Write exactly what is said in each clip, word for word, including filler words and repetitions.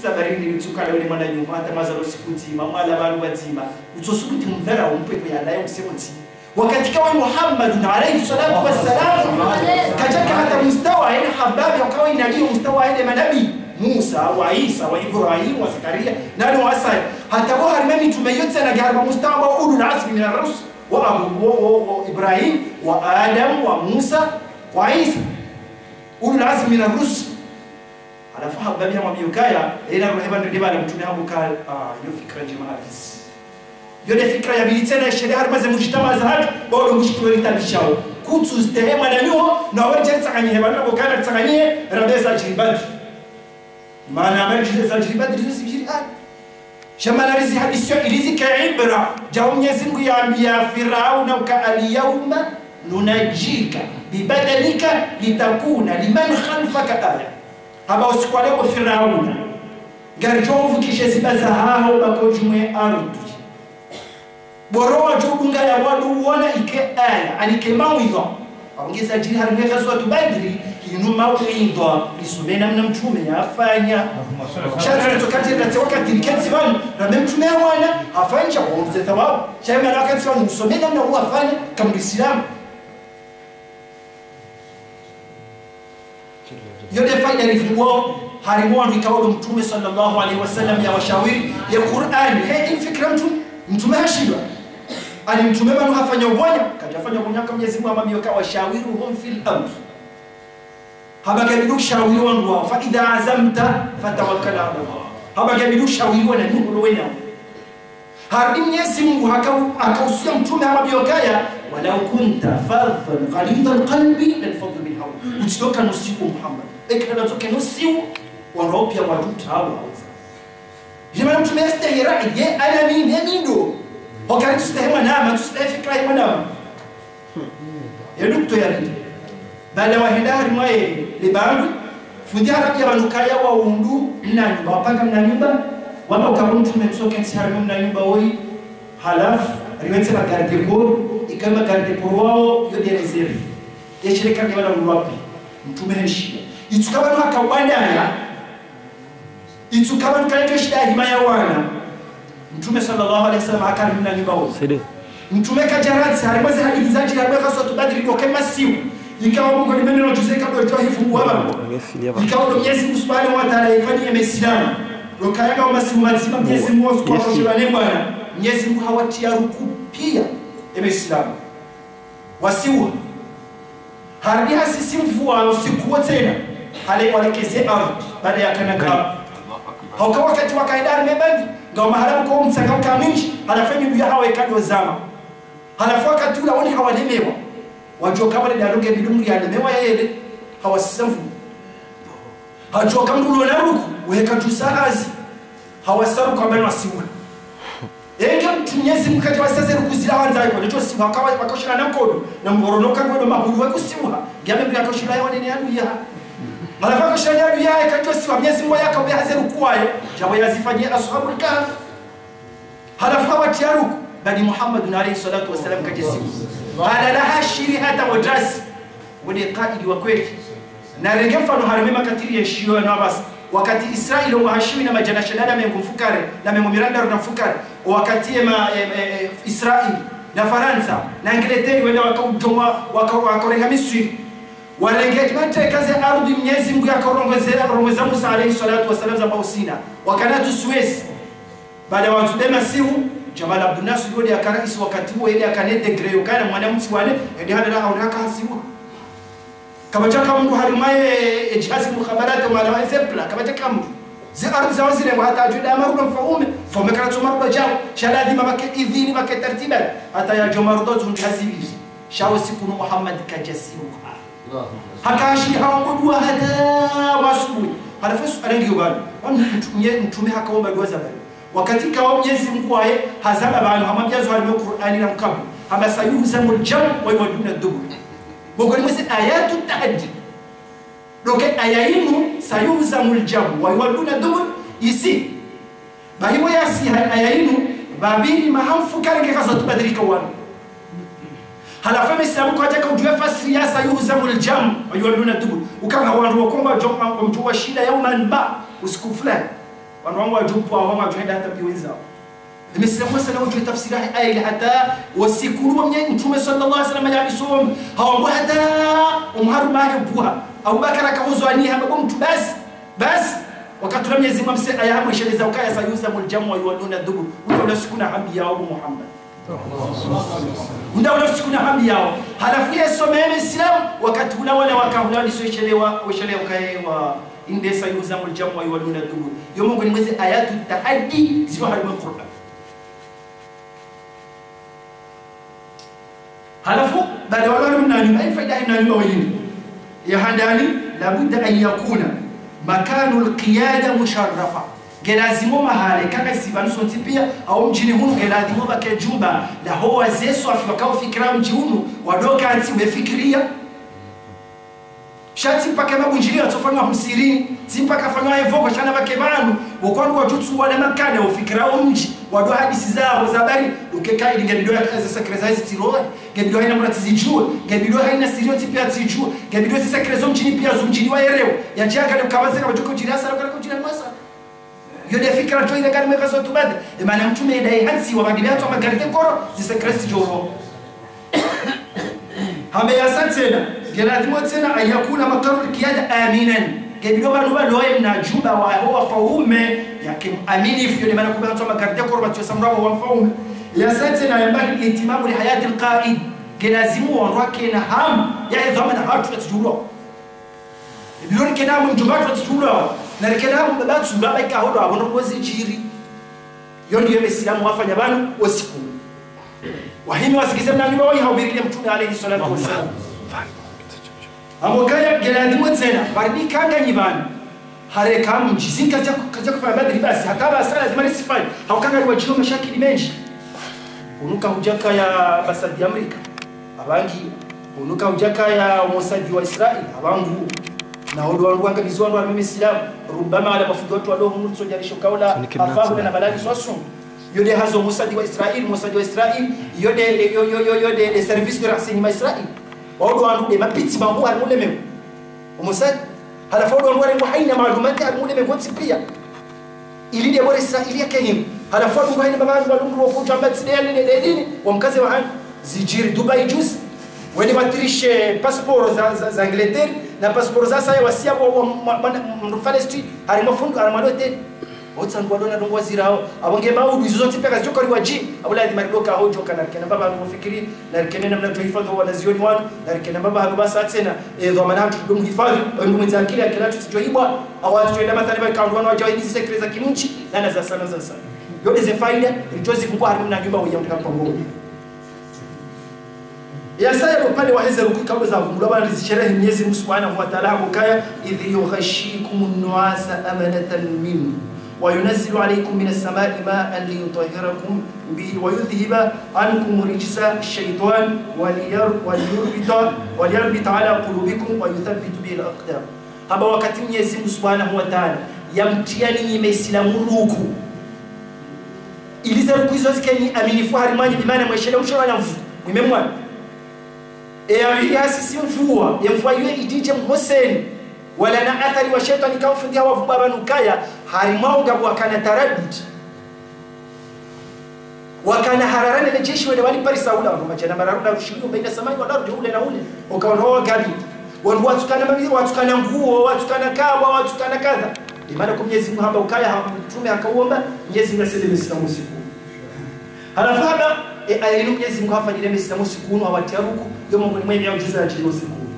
Sabarini, nitsuka leo ni mwananyuma, hata mazalo siku ndzima, mwala pvanu pvadzima. Utsosubuti mvera umpwe kwe yalayo msemo ntsi. Wakati kawe Muhammadun alayhi salatu wassalam, kadjaka hata mustawa, ene Hababi, wakawa inaliyo mustawa, ene manabi. Musa, wa Isa, wa Ibrahim, wa Zakaria, nani wa Asaya. Hata bo harimwa mitrume yontsi na harimwa mustawa wa ulul azmi mina rusul. Wa Abu, wa, wa, wa Ibrahim, wa Adam, wa Musa, wa Isa. Ulul azmi mina rusul. Halafu Hababi hamwambiya ukaya, ena roheba ndrende bala mtrume hambuka, ah, yo fikra ndjema kabisa. Yo nde fikra ya pvili tsena yeshelea harimwa ze mujtamaa zahatru, bo ndo mujtamaa litabishao. Kutsu stehi mwananyaho, na wale djeli tsanganyihe, bana bo kana tsanganyihe, rabe za djiri Badri. Mana rabe djeli za djiri Badri, zo zibiri, ah. Sha mana rizi hadisi yo, ili zike ibra, djawo Mnyezi Mngu yambiya Firauna uka, "Al-yawma nunajjika bibadanika litakuna liman khalfaka aya." Hamba usiku wa leo Firauna, ngaridjo uvukishe ziba zahaho bako djumwe ardhwi. Boro wadjo dunga ya wandru wona ike aya, ani ke mawidha. Wabunge za djiri harimwa ye ghazwatu Badri, inu mawidha, lisome namna mtrume yafanya. Sha tsi tso kati na tse wakati liketsi pvanu, na me mtrume ya wana, hafanya, wamze thawabu. Sha mana wakati pvanu, usome namna wafanya, kamwe Isilamu. Yo nde faida rifungwao harimwa wandru ikao ndo Mtrume swallallahu alayhi wa sallam ya washawiri ye Qur'an. He, ini fikira mtrume, mtrume hashindwa. Ani mtrume pvanu hafanya ubonya, kadjafanya ubonya ka Mnyezi Mngu hamwambiya uka, "Wa shawiruhum fil amr." Hamba ke bidi ushawiri wandru wao. "Fa idha azamta fatawakkal ala Allah." Hamba ke bidi ushawiri wana nyungu lo wena. Harudi Mnyezi Mngu haka-, hakausiya mtrume hamwambiya ukaya, "Walaw kunta fazzan ghalidhal qalbi lanfaddu min hawlik." Utsi uka nusiu Muhammad. Eka ndo tsoke nusiu, wandru pia wadjuta wa. Ina mana mtrume yastehi rai, ye ana mi, ne mi ndo. Wakati tustehi mwanama, tustehi fikira ya mwanama. Ye nukta ya pvili. Baada wahenda harimwa ye le bangwe, fundi harabiya pvanu ukaya wahundru mna nyumba, wapanga mna nyumba, wamba uka bo mtrume tsoke ntsi harimwa mna nyumba woyi, halafu, riwentse ma garde-corps, ika ma garde-corps wao, yo nde réserve. Yeshele kande wala ulwapi, mtrume heshiya. Itsuka pvanu haka wandaya, itsuka pvanu kale ndo shida hima ya wana. Mtrume swallallahu alayhi wa sallam haka harimwa mna nyumba woyi. Mtrume kadjaratsi, harimwa ze hadisi zadjiri harimwa ghazwatu Badri, ndo ke masiu. Ikawa Mungu ni mene no juze kado djo hifu wa baba. Ikawa ndo Mnyezi Mngu subhanahu wa ta'ala yafanya ye Misilamu. Ndo kaya ka masiu mazima Mnyezi Mngu wa subhanahu wa ta'ala ne bwana. Mnyezi Mngu hawatiya ruku pia ye Misilamu. Wasiwa. Harudi hasisi mvua usiku wo tsena. Hale walekeze ardhwi, baada ya kana ka. Hauka wakati wakaenda harimwa Badri, ngao mahala mko mtsanga uka mwindji, halafu ye midu yahawo ikado zama. Halafu wakati ula woni hawalemewa. Wadjuwa uka pvale dalo nge midu mri yalemewa yele, hawasisa mvua. Hadjuwa uka mdru lo na ruku, weka djusa hazi. Hawasa ruku hamba ni wasiwa. Enge mtrume Mnyezi Mngu kadjawasa ze ruku zila wandza yiko, nitso siwa kawa, wakoshila na nkodo, na mgorono ka ngwendo mahulu we kusiwa, ngiya membe yakoshila ya wanene ya duya. Mala wakoshila ya duya, kadjo siwa, Mnyezi Mngu yaka ubeha ze ruku waye, djawo yazifanye Ashabul Kahf. Halafu hawatiya ruku, badi Muhammadun alayhi salatu wa salam kadjasiwa. Halala hashiri hata wadrasi. Wo nde kaidi wa kweli. Narenge mfano harimwa ye makatiri yeshiyo yanu apvasa. Wakati Israeli omwaha shiwi na madjana shenda na mengo mfukare, na mengo mirandaru na mfukare. Wakati ye ma, e, e, e, Israeli, na Farantsa, na Angleterre, wenda waka udjomwa, waka, waka urenga Misri. Warenge mateka ze ardhwi Mnyezi Mngu yaka urongozea, urongozea Musa alayhi salatu wa salam za Bausina. Wakana tu Suez. Baada wandzu de masihu, Jamal Abdel Nasser yode yaka raisi wakati wo, yede yakana degré yo kana mwana mtsi wane, yede hadala haona haka hasiwa. Kapvadjaka mndru harimwa ye, ye djihazi mukhabarat, mwana wa zepla, kapvadjaka mndru. Ze ardhwi zawo zirengwa hata adjuwa nda maruba mfaume, mfaume kana tso maruba djawo, sha lazima pvake idhini, pvake tartiba, hata yadjo maruba zundji hazi pvili. Sha wo siku nu Muhammad kadjasiwa. Haka hashiri haomba dua hata wasubuhi. Halafu Yesu arengi yo pvanu. Pvanu mtru-, mye-, mtrume hakaomba dua za pvanu. Wakati kawo Mnyezi Mngu waye hazamba pvanu, hamwambiya zo harimwa Qur'ani na mkabu. Hamba sayuhzamul jam'u wa yuwalluna dubur. Mongoni mwa ze ayatu tahdid. Donc aya inu, sayuhzamul jam'u wa yuwalluna dubur, isi. Bahi wo yasiha aya inu, pvapviri maha mfukare nge ghazwatu Badri kawanu. Halafu ye Misilamu kwadjaka udjuwa fasiri ya sayuhzamul jam'u wa yuwalluna dubur. Ukanga wandru wakomba djo-, mdjo washinda yauman ma, usiku fulani. Wandru wangu wadjupvwa, wangu wadjuhenda hata piwenza. Misilamu sana udjuwe tafsiri yahe aya ile hata usiku ule mwenye Mtrume swallallahu alayhi wasallam yalisoma. Hawabu hata umharu mahe ubuha. Abubakar akahuzwani hamba bo mtrume basi. Basi. Wakati ula Mwenyezi Mungu hamwese aya hamwesheleza ukaya sayuhzamul jam'u wa yuwalluna dubur. Ule ula usiku na hambi yawo bo Muhammad. Unda ula usiku na hambi yawo. Halafu yesome misilamu, wakati ula wala waka ula waliso weshelewa, weshelewa ukaya wa inde sayuhzamul jam'u wa yuwalluna dubur. Yo mongoni mweze ayatu tahaddi zilo harimwa Qur'an. Halafu, baada wala harimwa nyumba, hii faida harimwa nyumba wayini. Ya handani, labudda an yakuna makanul qiyada musharrafa. Ngelazimu mahala, kaka si pvanu sontsi pia, au mdjini hunu ngelazimu pvake djumba, laho wazee swafi wakao fikira mdji hunu, wadoka ntsi wefikiria. Sha tsi mpaka mabundjilio yatsofanywa msirini, tsi mpaka fanywa evoko, sha na pvake pvanu, wo kwandru wadjutsu wala makana, ufikira omdji, wado hadisi zaho, za bari, ukeka ili ngebido ya ze secret zahe zitsirohe, ngebido haina mura tsizidjuwe, ngebido haina siri yontsi pia tsizidjuwe, ngebido ze secret zo mdjini pia zo mdjini wa yereo, ya djanga le ukaba zeka wadjuka udjiri hasara, kale kudjiri mwasa. Yo nde fikira djo ile kali mweka zotu bade. E mana mtrume ndaye hantsi wa badi bianto ma garde corps, zi secret djo ro. Hambe ya sa tsena, ngelazimu tsena an yakuna maqarrul qiyada aminan. Ngebido pvanu pvalowe mna djumba waho wafaume, yake aminifu yo nde mana kubianto ma garde corps, batso samura wa mfaume. Ya sa tsena yambali ihtimamu li hayatil qaid. Ngelazimu wandru wakena hamu, ya edhwamana hatru ya tsudjulwa. Ibilo rikena mu mdjumba watru watsi tula, na rikena mu baba tula, baika hodo, abono kozi djiri. Yo ndiyo misilamu wafanya pvanu, usiku. Wahimi wasikize mna nyumba wayi hawubirilia Mtrume alayhi swalatu wa salam. Amo kaya ngelazimu tsena, bari kanga nyi pvanu. Hareka mdji, zinka kaja, kaja kufanya badri basi, hata pvasa lazima risifanye. Hauka ngari wadjio mashakili mendji. Unuka hudjaka ya ambasadi ya Amerika. Apvangi, unuka hudjaka ya Mossad wa Israel, apvangu. Na odo wandru wangamizi wandru wa misilamu, rubama wala mafundi watru walo hunu tso djarisho kaula, afahu na balani swasu. Yo nde hazi Mossad wa Israel, Mossad wa Israel, yo nde, yo, yo, yo, yo nde, nde service de renseignement Israel. Odo wandru nde mapitsi mangu harimwa ulemengu. Mossad, halafu odo wandru warengwa haina maalumati harimwa ulemengu wontsi pia. Ili nde bora Israel yake hini. Halafu wadungu haina mabandru wadungu wa kudja mbatsi nde ya nde, nde dini, wa mkaze wa hani. Zidjiri Dubai juzi. Wende watirishe pasiporo za, za, za Angleterre, na pasiporo za saya wasiya wa, wa, wa, wa, mndru Palestine, harimwa fundu, harimwa loteli. Otsangu wadona ndrongo wazirao. Abo nge maudu, izo zontsi pia kazidjo kari wadji. Abo lazima ridoka hodjo kana rikena mbaba hanu fikiri, na rikena namna djo hifadhwi wanazioni wanu, na rikena mbaba hanu basa tsena, e, dhwamana hatru ndo muhifadhwi, o ndo mwenye akili akena tu tsidjo ibwa, au hatru djo enda mathani ba ikao wandru wanu wadja waingizi secret za kimdji, na na za sana, za sana. Yo nde ze faida, ridjo zifungua harimwa na nyumba wenye mdika mpango. Ya saya ndo upande wa heze ruku ikao ndo zavungulwa, bana rizisherehe Mwenyezi Mungu Subhanahu wa Ta'ala, hukaya, إذ يغشيكم النعاس أمنة منه وينزل عليكم من السماء ماء ليطهركم به ويذهب عنكم رجز الشيطان ولير-، وليربط، وليربط على قلوبكم ويثبت به الأقدام. Hamba wakati Mwenyezi Mungu Subhanahu wa Ta'ala, yamtriani nyi misilamu ruku. Ili ze ruku izo zikeni aminifu harimwa nyi, bimaana mweshele msho wana mvu, mwime mwana. E ya pvili hasisi mvua, ye mvua yiwe idjidje mhoseni. Wala na athari wa shetwani kamfundi hawavuba pvanu kaya, harimwa wo ngapvo wakana taradudi. Wakana harara ne jeshi wende wali parisa ula, wandru madjana mararu na rushiwi, baina samai wal ardi ule na ule. Oka wandru wa gabi. Wandru watsukana mabi, watsukana nguo, watsukana kawa, watsukana kadha. Imana kwa Mwenyezi Mungu hamba ukaya ha mtrume hakawomba, Mwenyezi Mungu asende misilamu usiku. Halafu hamba, e, aya inu Mwenyezi Mungu hafanyile misilamu usiku unu, hawatia ruku, yo mongoni mwe miujiza yadjiri usiku unu.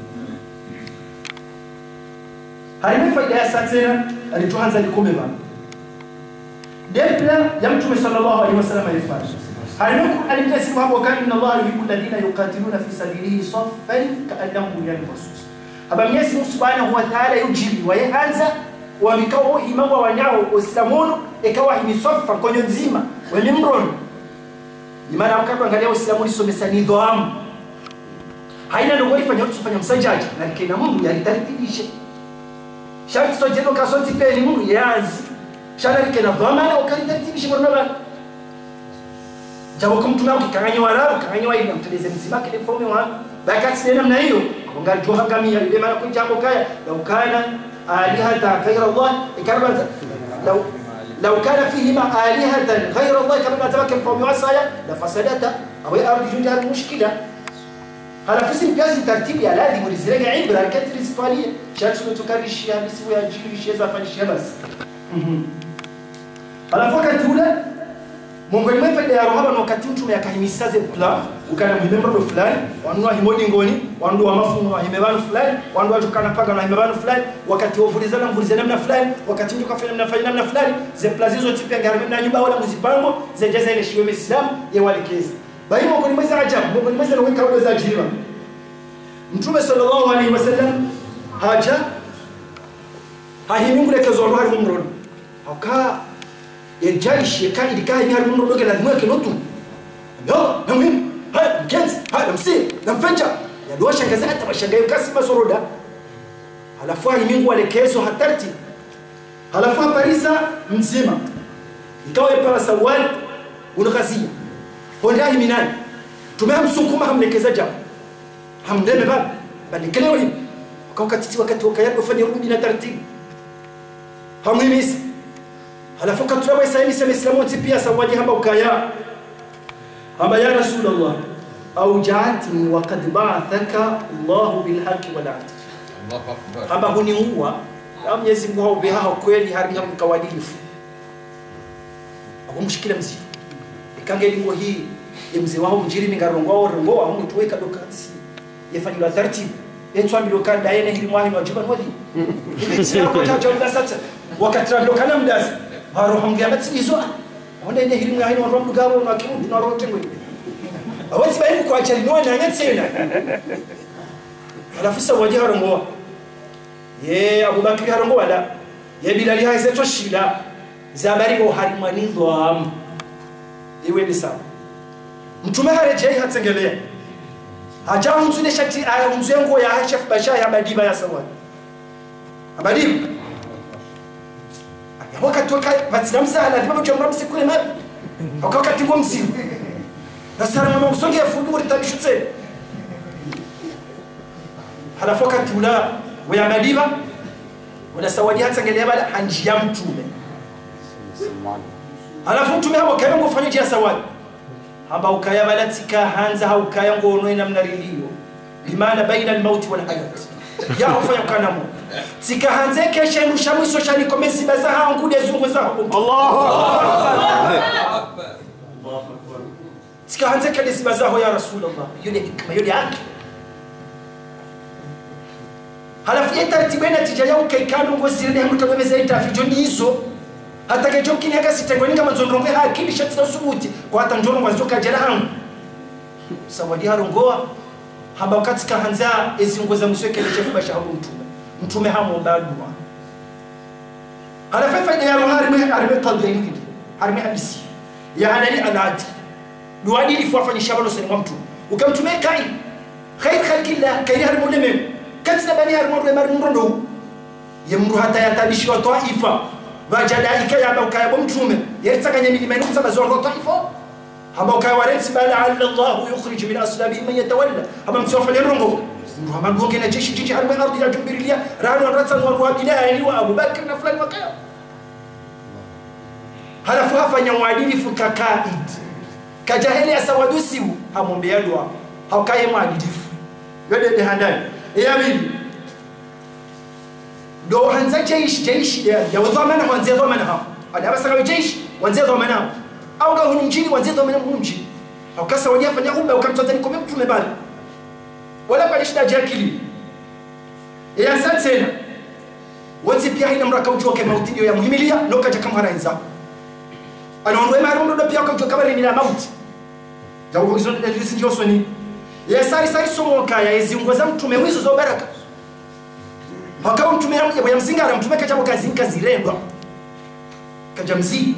Harimwa faida ya sa tsena, alitruhandza likome pvanu. Nde pvila ya Mtrume swallallahu alayhi wa sallam yefanya. Harimwa Qur'ani Mwenyezi Mungu hamba ukaya, إن الله يحب الذين يقاتلون في سبيله صفا كأنهم بنيان مرصوص. Hamba Mwenyezi Mungu Subhanahu wa Ta'ala yudjiri, waye handza, wamikao hima wa wanyaho, Usilamu unu, eka wahimi swafa, nkonyo ndzima, wemi mrono. Imana wakati wangalia Usilamu ulisomesa nidhwamu. Haina ndrongo rifanya, ritsufanya msadjadja, na rikena mndru yaritaritibishe. Sha ritsodjeno kasontsi peni mndru yazi. Sha na rikena dhwamana, ukaritaritibishe mwana bana. Djabo kumtuna ukikanganyi wararu, kanganyi waili, namteleze mdzima kile mfaume wa. Bakati nena mna iyo, abo ngaridjo hangamia, ile mana kudjambo kaya, لو كان آلهة غير الله, ikarabanza. لو لو كان فيهما آلهة غير الله, kamba ngadjaba ke mfaume wasaya, لفسدتا, apvo ye ardhwi ngodjo ndjia hari mushkila. Halafu zinu pia zi tartibu ya ladhimu rizirenge ibra, riketsi rizitwalie, sha tsi no tsoka rishiya, misibu ya djiri, rishiya za fanyishiha basi. Mhm. Halafu wakati ula, mongoni mwe faida ya roha pvanu wakati mtrume yakahimisa ze plan, ukana muhime mrondo fulani, wanu wahime o dingoni, wanu wa mafumu wahime pvanu fulani, wanu wadjo kana panga wahime pvanu fulani, wakati wo vuliza na mvulize namna fulani, wakati mdjo kafanya namna fulani, namna fulani, ze plan zizo tsi pia ngarimwe na nyumba wala muzipango, zedja zaeleshiwe misilamu, ye walekeza. Bahi mongoni mwe za ajabu, mongoni mwe za noweka wale za ajiba. Mtrume صلى الله عليه وسلم, hadja, hahimi ngulekezo wandru hari mrondo. Hauka, ye jaishi, ye kaidi, kahimi hari mrondo, ke lazimu yake lotu. Yo, na muhimu, haya, mkentsi, haya, na msi, na mfenja. Ya dua shangaza hata washangayo kasi masoroda. Halafu hahimi nguwalekezo ha tartibu. Halafu haparisa mdzima. Ikao ye para Sawadi, unu Ghaziya. Honde hahimi naye. Mtrume hamsukuma hamlekeza djao. Hamreme pvapvo. Balekelewe. Wakao wakati tsi wakati wakaya ndo fanye rumbi na tartibu. Hamhimisa. Halafu wakati ula wesa himisa misilamu wontsi pia Sawadi hamba ukaya. Hamba, يا رسول الله، أوجعتني وقد بعثك الله بالحق والعدل. Allahu Akbar. Hamba huniuwa, ya Mwenyezi Mungu haupveha ha kweli hari ha mkawadilifu. Apvo mushkila mzima. Ika nge lingo hii, ye mze waho mdjiri ni ngarongoa, rongoa, mutru weka ndo katsi. Ye fanyilwa tartibu. Ye tswambilwa kanda yene hili mwahi no ajuba nwali. Ile tsi ya kwa jaja mdasa tsa. Wakati rambilwa kana mdasa. Waro hamgi ya batsi izo. Wanda ine hili mwahi no wandru mdugaro no akimu, no waro tengwe. Awatsi bayi kwa ajali no wana anya tsena. Halafu Sawadi harongoa. Ye Abubakri harongoa da. Ye Bilali haize twa shila. Ze habari bo harimwa nidhwamu. Iwe ni sawa. Mtrume haredjei hatsengelea. Hadja hundzu ne shati, ah, hundzu ye nguo ya shefu basha ya Abadiba ya Sawadi. Abadiba. Ya wakati waka, pvatsina msahala, ndiba mdjomra msikule mabi. Waka wakati ngo msimu. Na sara mama kusonge ya fundu, uri tabishu tse. Halafu wakati ula, we Abadiba, ula Sawadi hatsengelea bala, handjiya mtrume. Halafu mtrume hamba ukaya ngo fanya djiya Sawadi. Hamba ukaya bala tsika handza ha ukaya ngono ina mna rilio. Bimaana baina al-mauti wal-hayat. Ya ufanya ukana mo. Tsika handze ke shenu sha mwiso sha nikome ziba zahangu de zungo zaho. Allahu Akbar. Tsika handze ke de ziba zaho ya Rasulullah. Yo de hikma, yo de haki. Halafu ye tartibu ena tija ya ukaikano ngo zile ne hambuta bebe za itafi djo nizo. Hata ke djo kini haka sitengo ninga mandzo ndrongo ha akili sha tsina subuti. Kwa hata ndjo ndrongo zidjo kadjela hangu. Sawadi harongoa. Hamba wakati ka handza ezi ngo za mwiso ke de shefu basha habu mtrume. Mtrume hamomba dua. Halafu ye faida ya roha harimwa, harimwa kadhiya inu hindri. Harimwa hadisi. Ya halali al-adl. Ndo uadilifu wafanyisha pvanu usoni mwa mtrume. Uka mtrume kai. Khair khalqillah, kairi harimwa ulemengu. Katsina bani harimwa wandru ye mari mrondo. Ye mdru hata yatabishiwa Twaifa. Pvadja daika yamba ukaya bo mtrume. Ye ritsanganya milima inu kutsambaza wandru wa Twaifa. Hamba ukaya warentsi bala لعل الله يخرج من أصلابهم من يتولى. Hamba mtsi wafanya ndrongo. Mdru hamba ndrongo na jeshi djindji harimwa ardhwi ya djumbirilia. Ranu wandru watsanu wandru wa Bilali wa Abubakri na fulani wakaya. Halafu hafanya uadilifu ka kaid. Kadja hele ya Sawadi usiu, hamombeya dua. Haukaye mwadilifu. Yo de, de handani. Eya pvili. Ndo handza jeshi, jeshi de, ya udhwamana, wandze dhwamana hao. Ada basa kawe jeshi, wandze dhwamana hao. Au nga hunu mdjini, wandze dhwamana hunu mdjini. Hauka Sawadi hafanya huba, uka mtsotsa nikome mtrume bali. Wala kwa lishida djakili. Eya sa tsena. Wontsi pia haina mdru akaudjuwa ke mauti ndiyo ya muhimilia, no kadja kamhara inza. Ano wandru ye mari mdru pia akaudjuwa kamari mina mauti. Djawo izo nde dalili zindji usoni. Ye sari sari somo kaya, ezi ngo za mtrume wizo zo baraka. Haka mtrume ya, ya mzingara, mtrume kadja mkazi nkazi rendwa. Kadja mzi.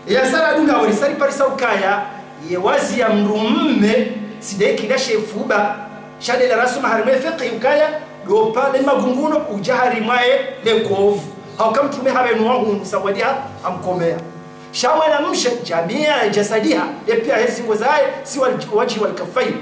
Ya sara dunga wali sari parisa ukaya, ye wazi ya mdru mme, tsi de kila shefu ba, sha de la rasuma harimwa ye fiqhi ukaya, ndo pale magunguno udja harimwa ye le kovu. Hauka mtrume habe nuwa hunu Sawadi ha, hamkomeya. Sha mwana mshe, jamia, jasadiha, ye pia he zingo zaye, si wal-, wajhi wal kafain.